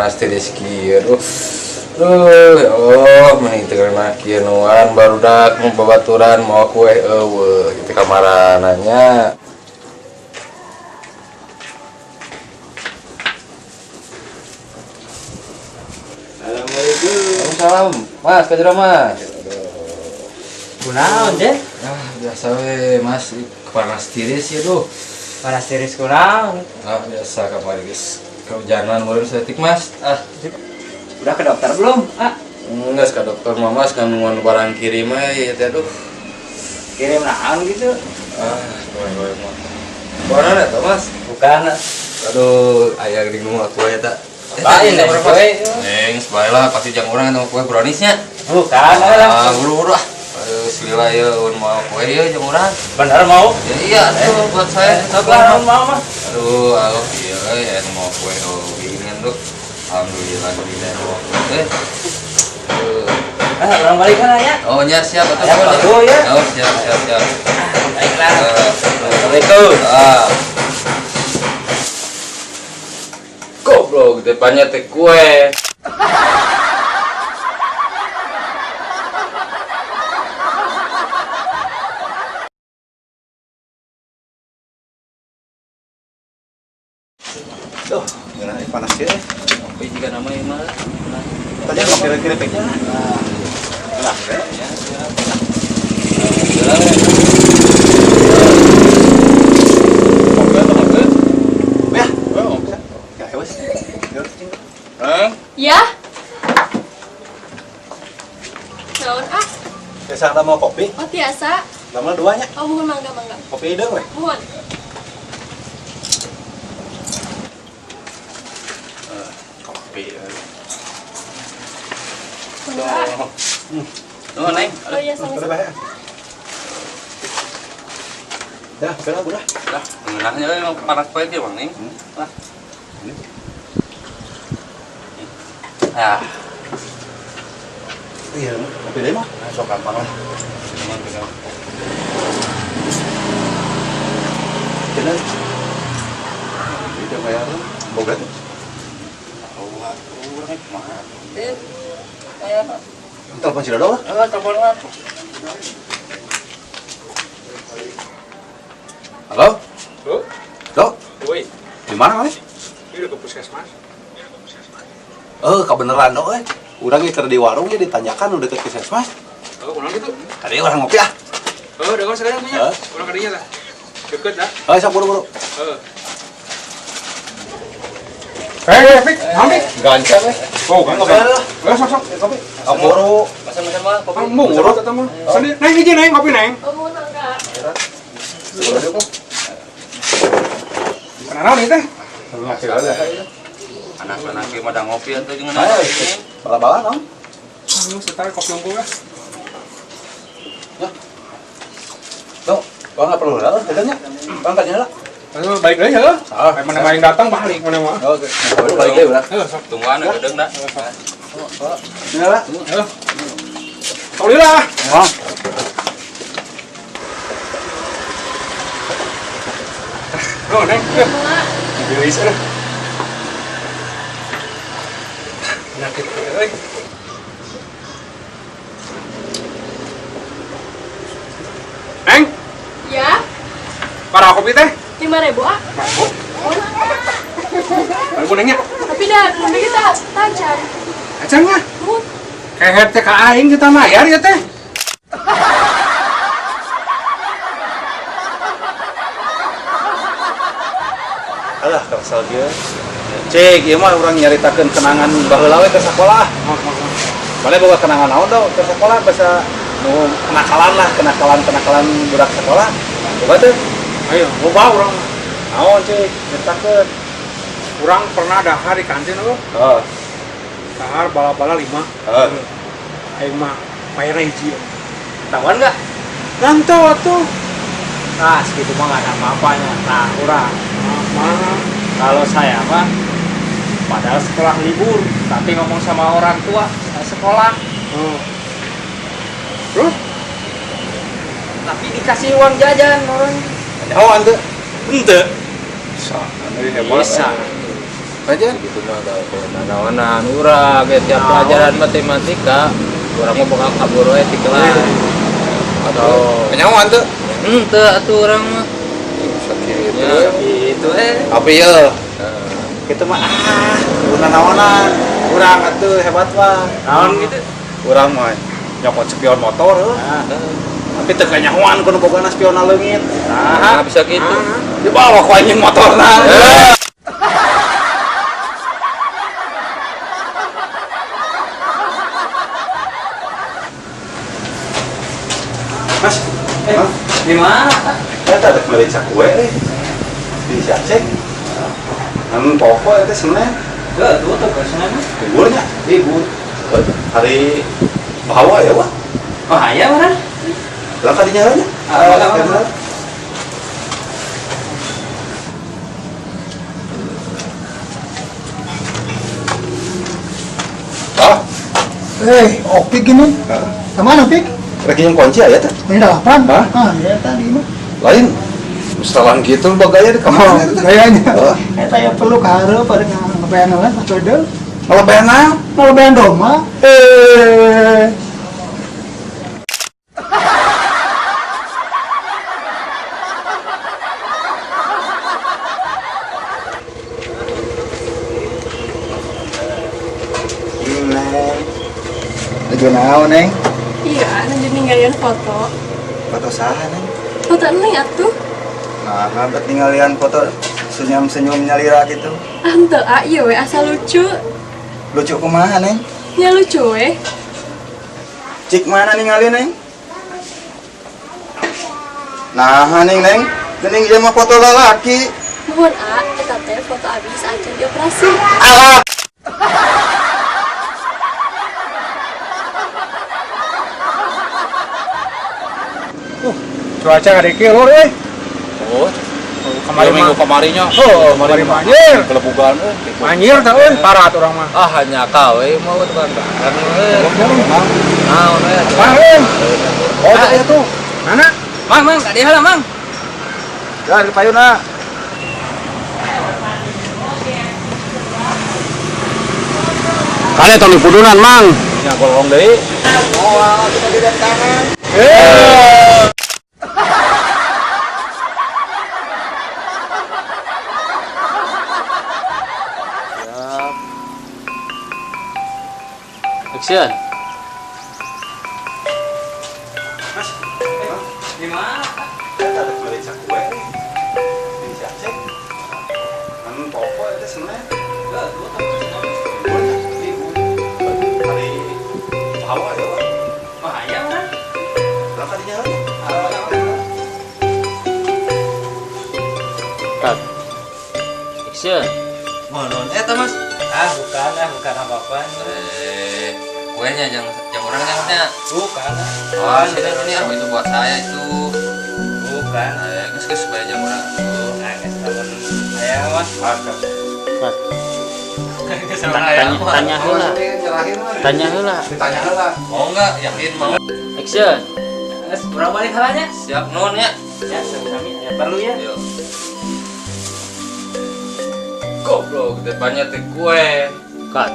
Panas tiris kieu. Aduh. Duh, ya Allah, mending teu kena kieu nuan barudak mau babaturan mau kue eueuh gitu kamarana nya. Assalamualaikum. Waalaikumsalam. Mas, ka jero, Mas. Kunaon, Jen? Ah, biasa we, Mas. Panas tiris ya, duh. Panas tiris kunaon? Ah, biasa kamari geus kehujanan meureun saeutik, Mas. Ah, Udah ke dokter belum? Ah, enggak ke dokter mah, Mas, kan nuan barang kirim we ya teh, aduh. Kirim naon gitu? Ah, goy-goy mah. Warna eta, Mas? Bukan. Aduh, aya geuning nu aku eta. Lain deh, kue. Neng, sebaiklah pasti jang urang eta kue browniesnya. Bukan, Ah, lah. buru-buru ah. Aduh, selila ya, un mau kue ya jang urang. Bener mau? Ya iya tuh buat saya. Sok lah, naon mau mah. Aduh, aduh, iya ya ini mau kue oh gini kan tuh. Alhamdulillah gini mau kue. Eh. Aduh. Ah, orang balik kan ya? Oh, nya siap atuh. Ya, bagus, ya. Oh, siap siap siap. Baiklah. Eh, Assalamualaikum. Ah. Goblok, depannya teh kue. Duh, ngeunah panas ya. Kopi juga namanya mah. Tadi mau kira-kira peknya. Nah, Ya, siap. Alhamdulillah. kopi atau kopi? Ya, oh, bisa. Ya, wes. Ya, cing. Hah? Ya. Naon ah? Biasa ada mau kopi? Oh tiasa. Lama duanya. Oh muhun mangga mangga. Kopi hideung we. Muhun. Kopi. Mangga. Ah. Tuh, Neng. Oh iya sama Udah bayar. Ya, udah, udah. Lah, ngeunahnya we emang panas poe kieu, Bang, Neng. Lah. Ah, Iya, kopi deui mah. Nah, sok gampang lah. emang pegang. Cenah. Itu bayar boga tuh. Oh, atuh, urang kumaha. Eh, aya apa? Telepon si Dodo lah. Eh, telepon lah. Halo? Halo? Dok, Woi, di mana maneh? ini udah ke puskesmas. Eh, kebeneran dok eh. Urang ge keur di warung ge ditanyakan udah deket puskesmas. Oh, kurang gitu. Tadi orang ngopi ah. Oh, udah kau sekarang punya. Hah? Kurang kadinya lah. Deket lah. Oh, sok buru-buru. Oh. Eh, Fik, ambil. Gancang eh. Oh, kan Kopi lah. Eh, sok sok. Kopi. Oh, buru. Pesan-pesan mah kopi. Kamu ngurut atau mah? Sendiri. Neng hiji neng, kopi neng. Oh muhun mangga. Kenapa nih teh? Anak-anak kieu mah da ngopi atuh jeung Ayo, bala-bala naon? Anu, setar kopi unggul lah. Dok, bang nggak perlu lah, bedanya. Bang tanya lah. Aduh, balik lagi ya. Ah, Mana main datang balik mana mah. Oke, balik deh udah. Eh, sok. Tungguan geudeung dah. Ini lah. Eh. Tau lah. Bang. Oh, neng. Eh, Mangga. Gelis aduh. Penyakit euy. Neng, Ya. para kopi teh. 5.000 ah. Mabuk. Baru nengnya. Tapi dah, nanti kita tancap. Acangnya. Muhun. Kehet teh ka aing kita mayar ya teh. Alah, kesel kieu. Cek, ieu mah urang nyaritakeun kenangan baheula we ke sekolah. Mana boga kenangan naon dong ke sekolah bahasa nu kenakalan lah, kenakalan-kenakalan budak sekolah. Boga teh? Ayo, loba urang. Naon cek, nyaritakeun. Urang pernah dahar di kantin tuh. Heeh. Dahar bala-bala 5. Heeh. Aing mah bayarnya hiji. Ketahuan nggak? Nanti tuh. Nah, segitu mah nggak ada apa-apanya. Nah, kurang. Mah, Kalau saya mah padahal sekolah libur, tapi ngomong sama orang tua, saya sekolah, Oh. Terus? tapi dikasih uang jajan orang. Oh, ante. Ente. Bisa, anu hebat. Bisa. Aja. Gitu mah da naonan urang ge tiap pelajaran matematika urang mah bakal kabur we ti kelas. Atau kenyawan tuh. Henteu atuh urang mah. Sakit. Ya, gitu eh. Apa ya? Kita mah ah, naonan. Urang atuh hebat mah. Naon gitu? Urang mah nyokot spion motor heuh. Tapi teu kanyahoan kudu bogana spionna leungit. Nah, bisa gitu. Dibawa ku anjing motorna. Mas, Di mana? Eta ada meuli cakwe eh. Di si Aceh. Nan pokok eta Senin. Tuh, tuh ke sana mah. Liburnya. Libur. Hari bahawa ya, Wah. Oh, aya urang. Lah tadinya nya. Ah, ah, ah. Ah, Eh, Opik ini. Kemana Opik? rek yang kunci aya teh. Ini delapan. Hah? Ah, ya tadi mah. Lain. Salah gitu bagaya di Oh, kamar teh. gayanya. Oh. Eta ya perlu ka hareup pada ngelebean lah metode. Ngelebean naon? Ngelebean domba. Eh. Neng. Lagi naon, Neng? Iya, nanti ninggalin foto. Foto saha, Neng? Foto Neng atuh. Nah, bet ninggalian foto senyum-senyum nyalira gitu. Ah, henteu ah, ieu we asa lucu. Lucu kumaha, Neng? Nya lucu we. Cik mana ningali, Neng? Nah, Neng, Neng. Geuning ieu mah foto lalaki. Nuhun ah, eta teh foto abis acan dioperasi. Alah. Cuaca ngadeki lur euy. Oh, Kamari minggu mah. kamarinya. Oh, kamari mah anjir. Kelebugan euy. Anjir tah euy, parah tuh urang mah. Ah, hanya kau we mau tukang barang we. Naon we atuh. Wah, euy. Oh, iya tuh. Mana? Mang, mang, kadieu heula, Mang. Ya, di payuna. Kale tong dipudunan, Mang. Nya golong deui. Moal kita di tangan. Eh. Action. Mas, di mana? Eta ada meuli cakwe eh. Di si Aceh. Nan pokok eta Senin. Liburnya. Libur. Hari bahawa ya, Wah. Oh, aya urang. Lah tadinya nya. Cut. Action. Mau eta Mas. Ah, bukan apa-apa. Eh, kuenya jangan jangan orang jangannya. Bukan. Ah. Oh, sini sini ah itu buat saya itu. Bukan. Eh, geus geus supaya jam urang tuh. Ah, geus lamun aya mah. Cut. Geus urang aya mah. Tanya heula. Tanya heula. Ditanya heula. Mau nggak? Yakin mau? Action. Geus urang balik heula nya. Siap nun ya. Ya, sami-sami aya perlu ya. Yuk. Goblok, depannya teh kue. Cut.